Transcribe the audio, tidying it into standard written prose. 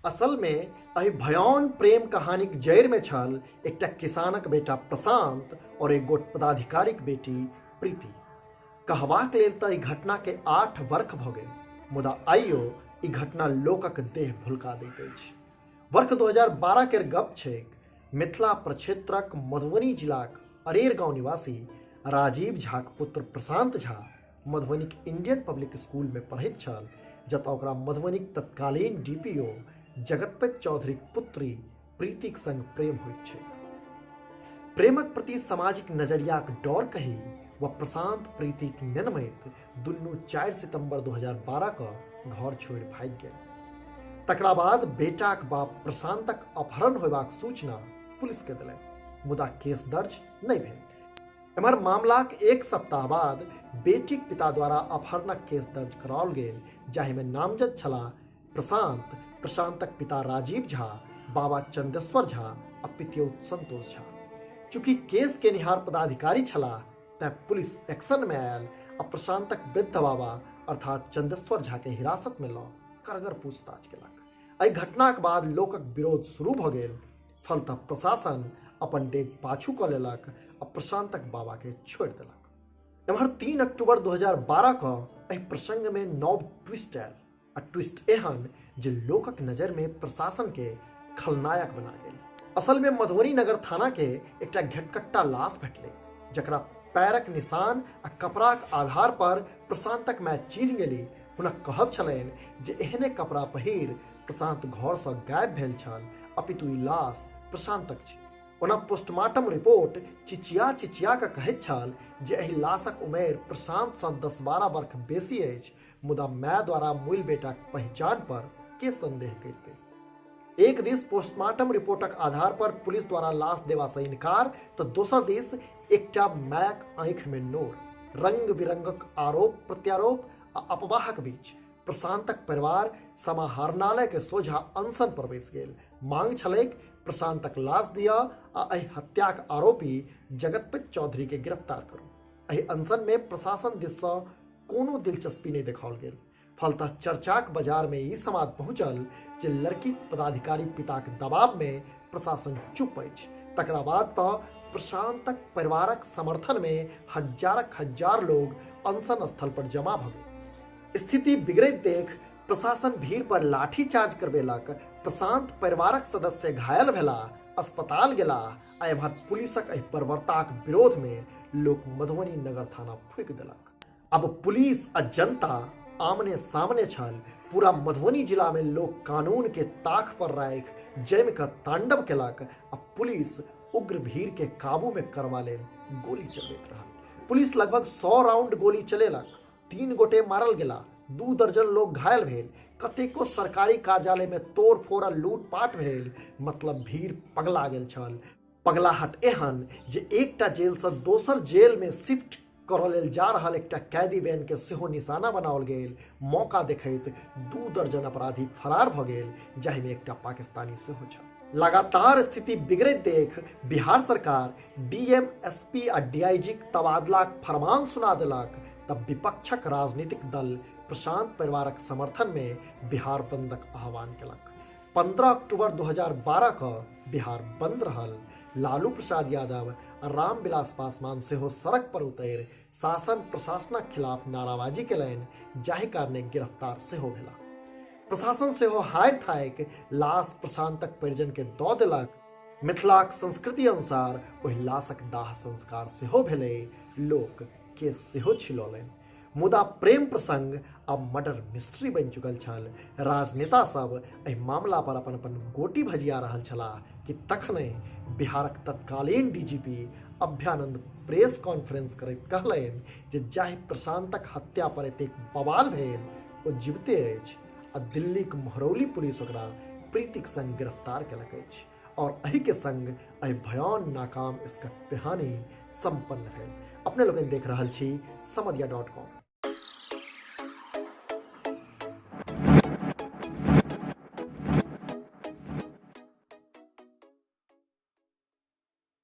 असलमे एहि भयाउन प्रेम कहानीक जड़िमे छल एकटा किसानक बेटा प्रशांत और एक गोट पदाधिकारीक बेटी प्रीति। कहबाक लेल तऽ ई घटनाके 8 वर्ष भऽ गेल, मुदा आइयो ई घटना लोकक देह भुलका दैत अछि। वर्ष 2012 केर गप छैक। मिथिला प्रक्षेत्रक मधुबनी जिलाक अरेर गांव निवासी राजीव झाक पुत्र प्रशांत झा मधुबनीक इंडियन पब्लिक स्कूल में पढ़ैत छल, जतऽ ओकरा मधुबनीक तत्कालीन डीपीओ जगतपति चौधरीक पुत्री प्रीतिक संग प्रेम होइत छै। प्रेमक प्रति सामाजिक नजरियाक डर कही वा प्रशांत प्रीतिक नेनमैत, दुनू 4 सितंबर 2012 क घर छोड़ि भागि गेल। तकरा बाद बेटाक बाप प्रशांतक अपहरण होयबाक सूचना पुलिस के देलनि, मुदा केस दर्ज नहि भेल। एम्हर मामलाक एक सप्ताह बाद बेटीक पिता द्वारा अपहरणक केस दर्ज कराओल गेल, जाहिमे नामजद छलाह प्रशांत, प्रशांतक पिता राजीव झा, बाबा चंदेश्वर झा आ पितियौत संतोष झा। चूंकि केस केनिहार पदाधिकारी छलाह, तें पुलिस एक्शन में आयल आ प्रशांतक वृद्ध बाबा अर्थात चंदेश्वर झा के हिरासत में लऽ कड़गर पूछताछ केलक। एहि घटनाक बाद लोकक विरोध शुरू भऽ गेल। फलतः प्रशासन अपन डेग पाछू कऽ लेलक आ प्रशांतक बाबा के छोड़ि देलक। एम्हर 3 अक्टूबर 2012 क एहि प्रसंग में नव ट्विस्ट आयल आ ट्विस्ट एहन जे लोकक नजर में प्रशासन के खलनायक बना गेल। असल में मधुबनी नगर थाना के एकटा घेटकट्टा लाश भेटलै, जकरा पैरक निशान आ कपड़ाक आधार पर प्रशांतक माय चिन्ह गेली। हुनक कहब छलनि जे एहने कपड़ा पहिर प्रशांत घरसँ गायब भेल छल, अपितु ई लाश प्रशांतक छी। ओना पोस्टमार्टम रिपोर्ट चिचिया चिचिया कऽ कहैत छल जे एहि लाशक उमेर प्रशांतसँ 10-12 वर्ष बेसी अछि, मुदा माय द्वारा मुइल बेटाक पहिचान पर के संदेह करितै? एक दिस पोस्टमार्टम रिपोर्टक आधार पर पुलिस द्वारा लाश देबासँ इनकार, तऽ दोसर दिस एकटा मायक आँखिमे नोर। रंग बिरंगक आरोप प्रत्यारोप आ अफवाहक बीच प्रशांतक परिवार समाहरणालय के सोझा अनशन पर बैस गेल। मांग छलैक प्रशांतक लाश दिअ आ एहि हत्याक आरोपी जगतपति चौधरी के गिरफ्तार करू। एहि अनशन में प्रशासन दिस सँ कोनो दिलचस्पी नहि देखाओल गेल। फलतः चर्चाक बाजार में ई समाद पहुंचल जे लड़की पदाधिकारी पिताक दबाव में प्रशासन चुप अछि। तकरा बाद तऽ प्रशांतक परिवारक समर्थन में हजारक हजार लोग अनशन स्थल पर जमा भऽ गेल। स्थिति बिगड़ैत देख प्रशासन भीड़ पर लाठी चार्ज करबेलक। प्रशांत परिवारक सदस्य घायल भेला, अस्पताल गेला आ एम्हर पुलिसक एहि बर्बरताक विरोध में लोक मधुबनी नगर थाना फूकि देलक। अब पुलिस आ जनता आमने सामने छल। पूरा मधुबनी जिला में लोक कानून के ताख पर राखि जमि कऽ तांडव केलक आ पुलिस उग्र भीड़ के काबू में करबा लेल गोली चलबैत रहल। पुलिस लगभग 100 राउंड गोली चलेलक। 3 गोटे मारल गेला, 2 दर्जन लोग घायल भेल, कतेको सरकारी कार्यालय में तोड़फोड़ आ लूटपाट भेल। मतलब भीड़ पगला गेल छल। पगलाहट एहन जे एकटा जेलसँ दोसर जेल में शिफ्ट करऽ लेल जा रहल एकटा कैदी वैन के सेहो निशाना बनाओल गेल। मौका देखैत 2 दर्जन अपराधी फरार भऽ गेल, जाहिमे एकटा पाकिस्तानी सेहो छल। लगातार स्थिति बिगड़ैत देख बिहार सरकार डीएम, एसपी आ डीआईजीक तबादलाक फरमान सुना देलक, तब विपक्षक राजनीतिक दल प्रशांत परिवारक समर्थन में बिहार बंदक आह्वान केलक। 15 अक्टूबर 2012 क बिहार बंद रहल। लालू प्रसाद यादव आ रामविलास पासवान सेहो सड़क पर उतरि शासन प्रशासनक खिलाफ नाराबाजी केलनि, जाहि कारणे गिरफ्तार सेहो भेला। प्रशासन सेहो हारि थाकि लाश प्रशांतक परिजन के दऽ देलक। मिथिलाक संस्कृति अनुसार ओहि लाशक दाह संस्कार सेहो भेलै, लोक केस सेहो छिलौलनि। मुदा प्रेम प्रसंग अब मर्डर मिस्ट्री बनि चुकल छल। राजनेता सब एहि मामला पर अपन अपन गोटी भजिया रहल छलाह कि तखने बिहारक तत्कालीन डीजीपी अभ्यानंद प्रेस कॉन्फ्रेंस करैत कहलनि जे जाहि प्रशांतक हत्या पर एतेक बवाल भेल ओ जीविते अछि आ दिल्लीक महरौली पुलिस ओकरा प्रीतिक संग गिरफ्तार केलक अछि। और एहि के संग एहि भयान नाकाम इसका कहानी संपन्न भेल। अपने लोकनि देख रहल छी समदिया.com।